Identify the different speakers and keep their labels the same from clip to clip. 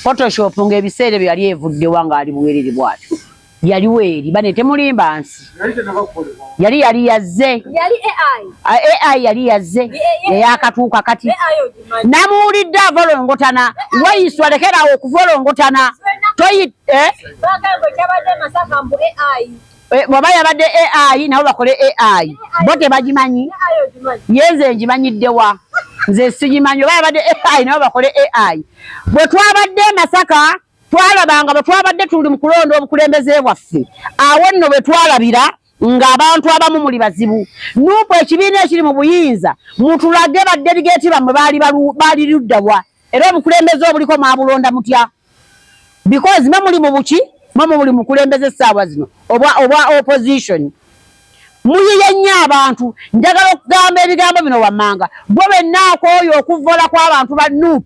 Speaker 1: Photoshop ng'ebiseera ebyo yali evuddewa ng'ali bwerere bw'atyo. Yali weeri bane temulimba nsi. Yali yali yazze.
Speaker 2: Yali AI.
Speaker 1: AI yali yazze eyakatuuka kati. Namuwulidde avolongotana. Wayiswa lekerawo okuvolongotana. Toyi eh? Eh, bwaba yabadde AI nabo bakole AI bo tebagimanyi ye nze ngimanyiddewa nze sigimanyi oba yabadde AI nabo bakole AI bwe twabadde e Masaka twalabanga bwe twabadde tuli mu kulonda obukulembeze bwaffe awo nno bwe twalabira ng'abantu abamu muli bazibu nuupu ekibiina ekiri mu buyinza mutulage baddebigeeti bammwe baali luddawa era obukulembeze obuliko mwabulonda mutya because mwe muli mu buki mwe muli mukulembeze essaawa zino obwa obwa opposition muyiye nnyo abantu njagala okugamba ebigambo bino wammanga gwe wennaako oyo okuvvola kw'abantu ba nup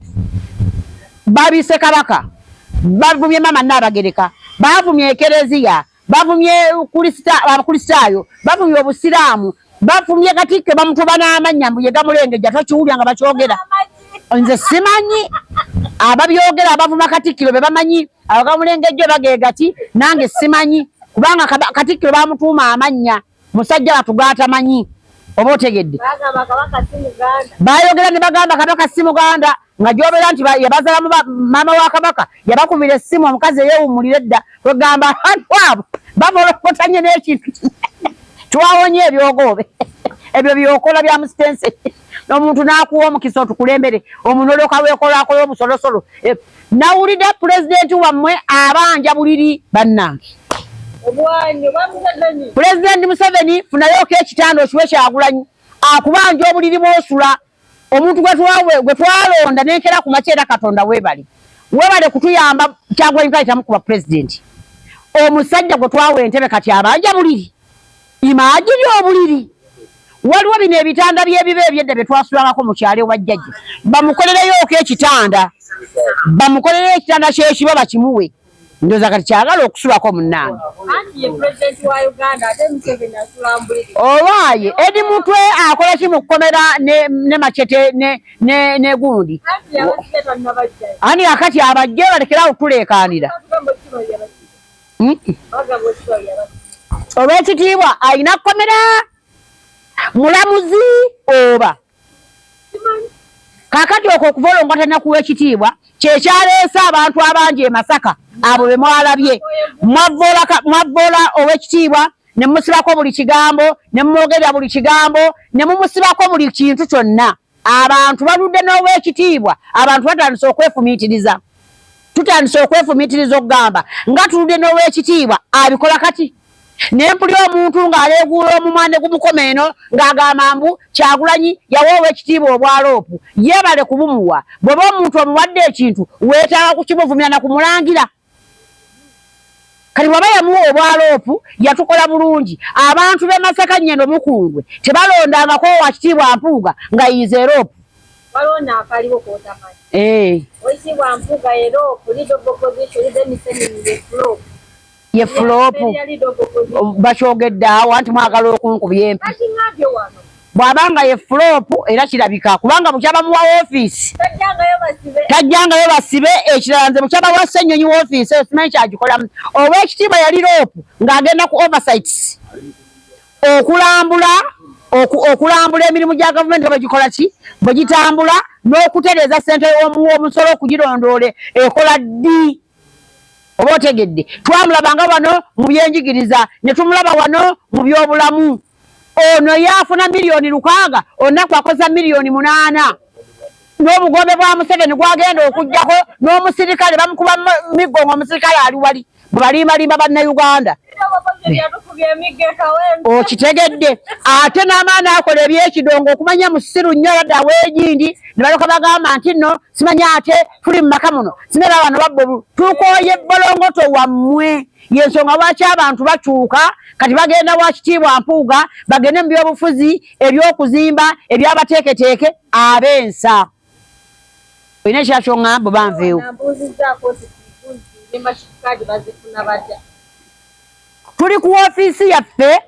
Speaker 1: babise kabaka bavumye mama Nnaabagereka bavumye ekereziya bavumye abakristaayo bavumye obusiraamu bavumye katikke bamutuba n'amannya mbu ye gamulengejja tokiwulira nga bakyogera nze simanyi ababyogera abavuma katikkiro be bamanyi abagamulengejja bageegati nange simanyi kubanga katikkiro bamutuuma amannya musajja watu gatamanyi oba otegedde bayogera ne bagamba kabaka si muganda nga gyobeera nti yabazalamu maama wa kabaka yabakubira essimu omukazi eyewummulira edda kwegamba abantu abo bavolokotanye n'ekintu twawonye ebyogoobe ebyo byokola bya musitense omuntu n'akuwa omukisa otukulembere omunoloka weekolakola obusolosolo eh, nawulidde pulezidenti wammwe abanja buliri bannange pulezidenti Museveni funayoko ekitanda okiwe Kyagulanyi akubanja obuliri bwosula omuntu gwe twalonda nenkera ku makya era Katonda webale webale kutuyamba Kyagulanyi kale tamukuba pulezidenti omusajja gwe twawa entebe kati abanja buliri imagine obuliri waliwo bino ebitanda by'ebiba ebyedda bye twasulangako mu kyalo ewa jjajja bamukolereyoko ekitanda bamukolereyo ekitanda ky'ekiba bakimuwe ndoza kati kyagala okusulako munnange owaaye edi mutwe akola ki mu kkomera ne macete ne gundi ani akati abajje balekerawo tuleekaanira Olwekitiibwa alina kkomera mulamuzi oba kakati okwo okuvolongota nakuwa ekitiibwa kyekyaleese abantu abangi e Masaka abo be mwalabye mwavvoola owekitiibwa ne mumusibako buli kigambo ne mumwogerera buli kigambo ne mumusibako buli kintu kyonna Abantu baludde n'owekitiibwa, abantu batandise okwefumiitiriza, tutandise okwefumiitiriza okugamba nga tuludde n'owekitiibwa abikola kati ne mpulira omuntu ng'aleeguula omumwa ne gumukoma eno ng'agamba mbu Kyagulanyi yawa owekitiibwa obwaloopu yeebale kubumuwa. Bw'oba omuntu omuwadde ekintu weetaaga kukimuvumira na kumulangira. Kati bwaba yamuwa obwaloopu yatukola bulungi. Abantu b'e Masaka Nyendo Mukungwe tebalondangako wa kitiibwa Mpuuga nga yiiza eroopu.
Speaker 2: Waliwo naakaliwo k'otamanyi.
Speaker 1: Eh.
Speaker 2: Owekitiibwa Mpuuga eroopu, leader of opposition, then Museveni ye flop.
Speaker 1: Ye flop. Bakyogedde awo anti mwagala okunkubya empi.
Speaker 2: Bakiŋŋambye wano.
Speaker 1: Bw'aba nga ye flop era kirabika kubanga bukya bamuwa woofiisi tajjangayo basibe. Ekirala nze bukya bawa Ssennyonyi woofiisi eyo simanyi kyagikolamu. Ow'ekitiibwa yali loopu ng'agenda ku oversights okulambula okulambula emirimu gya gavumenti bwe gikola ki bwe gitambula n'okutereeza ssente y'omuwa omusolo okugirondoola ekola ddi oba otegedde. Twamulabanga wano mu byenjigiriza ne tumulaba wano mu byobulamu. Ono yafuna 6,000,000 olunaku akoza 8,000,000 n'obugombe bwa Museveni gwagenda okuggyako n'omusirikale bamukuba miggo ng'omusirikale ali wali bwe balimbalimba Bannayuganda. Okitegedde ate n'amaani akola ebyekidongo okumanya musiru nnyo abadde aweegindi ne balyoka bagamba nti nno simanya ate tuli mu maka muno simera bano babba tukooye bolongoto wammwe. Yensonga lwaki abantu bakyuka kati bagenda wa kitiibwa Mpuuga bagende mu byobufuzi eby'okuzimba ebyabateeketeeke ab'ensa. Olina ekirala ky'oŋŋamba oba nveewo? Tuli ku woofiisi yaffe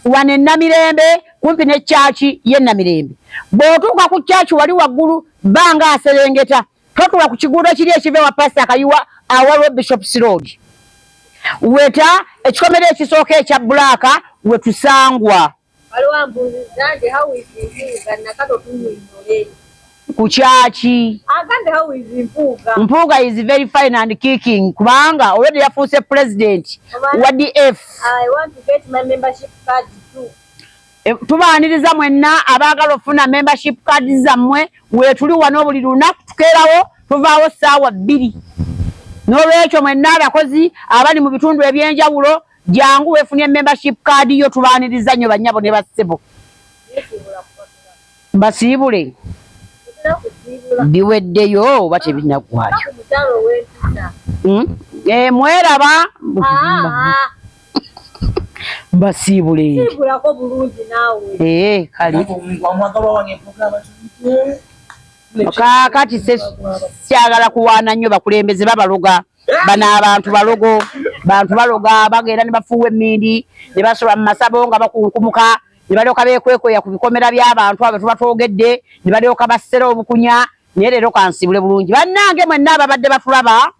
Speaker 1: wano e Namirembe kumpi ne kyaki y'e Namirembe. Bw'otuuka ku kyaki wali waggulu bba ng'aserengeta. Totula ku kiguudo kiri ekiva ewa Pasita Kayiwa awaliwo Bishops Road. Weta ekikomera ekisooka ekya bbulaaka we tusangwa.
Speaker 2: Waliwo ambuuzizza nti how is Mpuuga Nakato tunnyonnyole.
Speaker 1: Ku kyaki?
Speaker 2: Agambye how is Mpuuga.
Speaker 1: Mpuuga is very fine and kicking kubanga already yafuuse president wa DF.
Speaker 2: I want to get my membership card too.
Speaker 1: E, tubaaniriza mwenna abaagala okufuna membership card zammwe weetuli wano buli lunaku tukeerawo tuvaawo ssaawa bbiri n'olwekyo mwenna abakozi abali mu bitundu eby'enjawulo jangu weefunye membership card yo tubaaniriza nnyo bannyabo ne bassebo mbasiibule biweddeyo oba tebinaggwayo hmm? Eh, mweraba ah, ah. Mbasiibule eh, kale kaakati syagala kuwaana nnyo bakulembeze babaloga bano abantu balogo bantu baloga bagenda ne bafuuwa emmindi ne basoba mu masabo nga bakunkumuka ne balyoka bekwekweya ku bikomera by'abantu abo tuba twogedde ne balyoka bassera obukunya naye leero kansibule bulungi bannange mwenna ababadde batulaba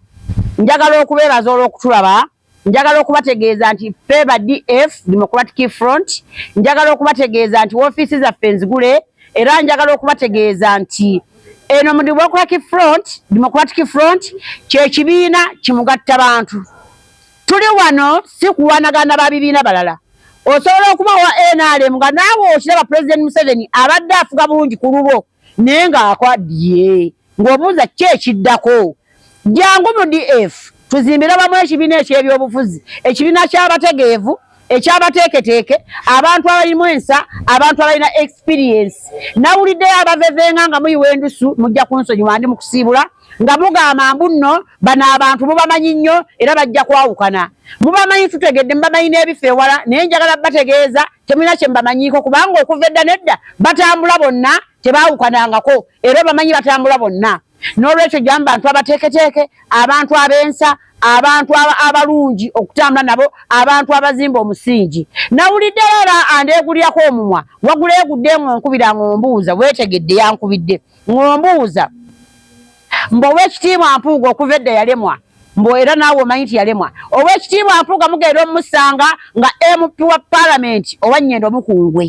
Speaker 1: njagala okubeebaza olw'okutulaba njagala okubategeeza nti ffe ba DF Democratic Front njagala okubategeeza nti woofiisi zaffe nzigule era njagala okubategeeza nti eno mu Democratic Front Democratic Front kyekibiina kimugatta bantu tuli wano si kuwanagana ba bibiina balala osobola okuba wa NRM nga naawe okiraba President Museveni abadde afuga bulungi ku lulwo naye ng'akwaddiye ng'obuuza ki ekiddako jangu mu DF tuzimbire wamu ekibiina eky'ebyobufuzi ekibiina ky'abategeevu ekyabateeketeeke abantu abalimu ensa abantu abalina experience nawuliddeyo abavevenga nga muyiwa endusu mujja kunsonyiwa ndi mu kusiibula nga mugamba mbu nno bano abantu mubamanyi nnyo era bajja kwawukana mubamanyi tutegedde mubamanyi n'ebifo ewala naye njagala bategeeza temulina kye mubamanyiiko kubanga okuva edda nedda batambula bonna tebaawukanangako era obamanyi batambula bonna n'olwekyo jamu bantu abateeketeeke abantu ab'ensa abantu abalungi okutambula nabo abantu abazimba omusingi nawuliddeyo era andeegulyako omumwa wagula egudde ng'onkubira ng'ombuuza weetegedde yankubidde ng'ombuuza mbu ow'ekitiibwa Mpuuga okuva edda yalemwa mbu era naawe omanyi nti yalemwa ow'ekitiibwa Mpuuga mugenda omumusanga nga MP wa palamenti owa Nnyendo Mukungwe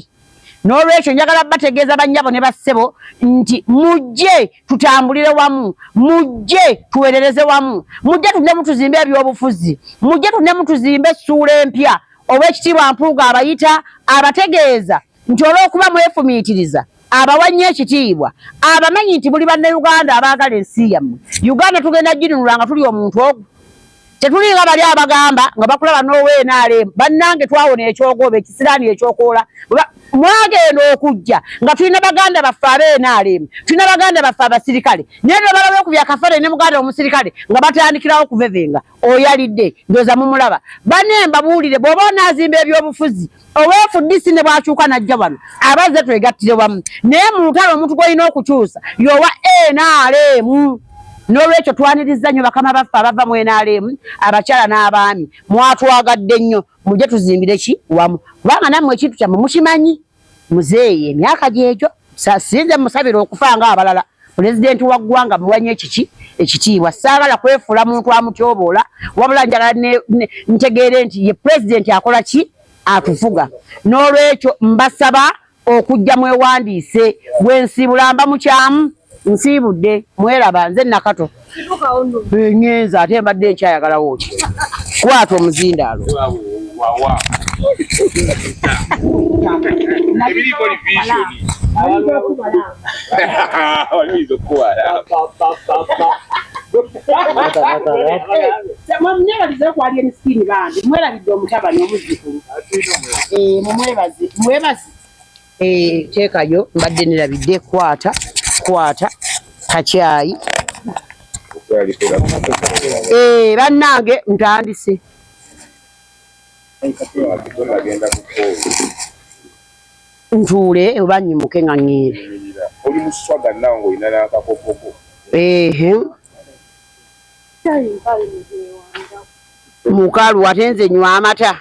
Speaker 1: n'olwekyo njagala bategeeza bannyabo ne bassebo nti mujje tutambulire wamu mujje tuwerereze wamu mujje tunemu tuzimbe ebyobufuzi mujje tunemu tuzimbe essuula empya ow'ekitiibwa Mpuuga abayita abategeeza nti olw'okuba mwefumiitiriza abawa nnyo ekitiibwa abamanyi nti muli bannayuganda abaagala ensi yammwe Uganda tugenda ginunula nga tuli omuntu ogwo tetulinga bali abagamba nga bakulaba n'owa NRM bannange twawona ekyogoba ekisiraani ekyokoola mwagenda okujja nga tulina baganda baffe aba NRM tulina baganda baffe abasirikale naye nebalaba okubya akafere ne muganda omusirikale nga batandikirawo okuvevenga oyalidde ndowooza mumulaba banne mbabuulire bw'oba onaazimba ebyobufuzi owa FDC ne bw'akyuka n'ajja wano abazze twegattire wamu naye mu lutalo omuntu gw'olina okukyusa y'owa NRM n'olwekyo twaniriza nnyo bakama baffe abava mu NRM abakyala n'abaami mwatwagadde nnyo mujje tuzimbire ki wamu kubanga nammwe ekintu kyammwe mukimanyi muzeeyi emyaka gyegyo sinze musabira okufa nga abalala pulezidenti wa ggwanga muwanye ekiki ekitiibwa saagala kwefuula muntu amutyoboola wabula njagala ntegeere nti ye pulezidenti akola ki atufuga n'olwekyo mbasaba okujja mwewandiise bwensiibula mba mukyamu nsiibudde mweraba nze Nakato ngenza ate mbadde nkyayagalawo ki kwata omuzindaalo Mwebalize kwali emisikini bambi mwerabidde omutabani omuzzukulu mumwebaze mwebaze teekayo mbadde nerabidde kwata kwata kacyayi bannange ntandise ntuule oba nnyimuke nga ŋŋende ehe mukalu ate nze nywa amata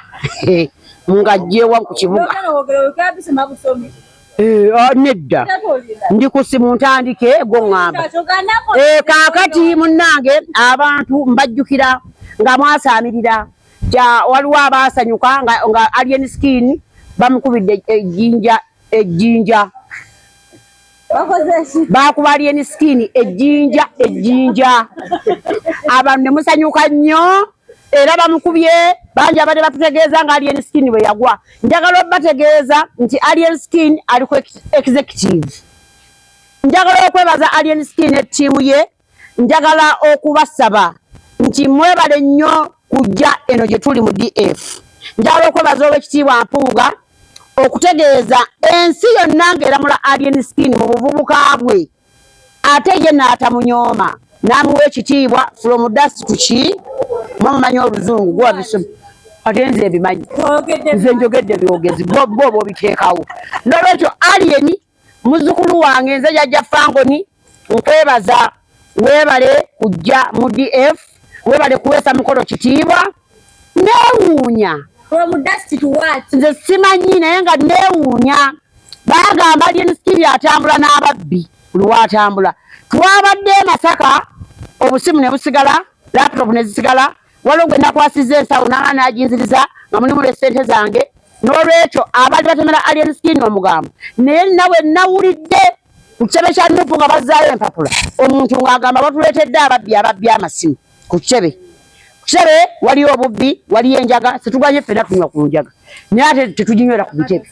Speaker 1: ng'aggyewa ku kibuga. Eh, ah, nedda ndi ku simu ntandike gwoŋŋamba. Eh, kaakati munnange abantu mbajjukira nga mwasaamirira kya waliwo abaasanyuka nga, nga Alien Skin bamukubidde ejjinja ejjinja bakuba Alien Skin ejjinja ejjinja abantu ne musanyuka nnyo era bamukubye bangi abadde batutegeeza nga Alien Skin bwe yagwa. Njagala obategeeza nti Alien Skin ali ku executive. Njagala okwebaza Alien Skin ne ttiimu ye. Njagala okubasaba nti mwebale nnyo kujja eno gye tuli mu DF. Njagala okwebaza Owekitiibwa Mpuuga okutegeeza ensi yonna ng'eramula Alien Skin mu buvubuka bwe, ate ye n'atamunyooma n'amuwa ekitiibwa from dust to ki mwamumanyi oluzungu gwabisoma ate nze ebimanyi nze njogedde byogezi bo bo bobiteekawo. Nolwekyo Alien muzzukulu wange nze Jjajja Fangoni nkwebaza, weebale kujja mu DF, weebale kuweesa mukolo kitiibwa. Neewuunya nze simanyi naye nga neewuunya bagamba Alien Skin atambula n'ababbi buli waatambula. Twabadde e Masaka obusimu ne busigala, laptop ne zisigala, waliwo gwe nakwasizza ensawo n'aba n'aginziriza nga mulimu ne ssente zange. N'olwekyo abaali batemera Alien Skin omugambo, naye nawe nawulidde ku kitebe kya NUP nga bazzaayo empapula, omuntu ng'agamba batuleetedde ababbi ababbi amasimu ku kitebe. Ku kitebe waliyo obubbi, waliyo enjaga, situganye ffenna tunywa ku njaga naye ate tetuginywera ku bitebe.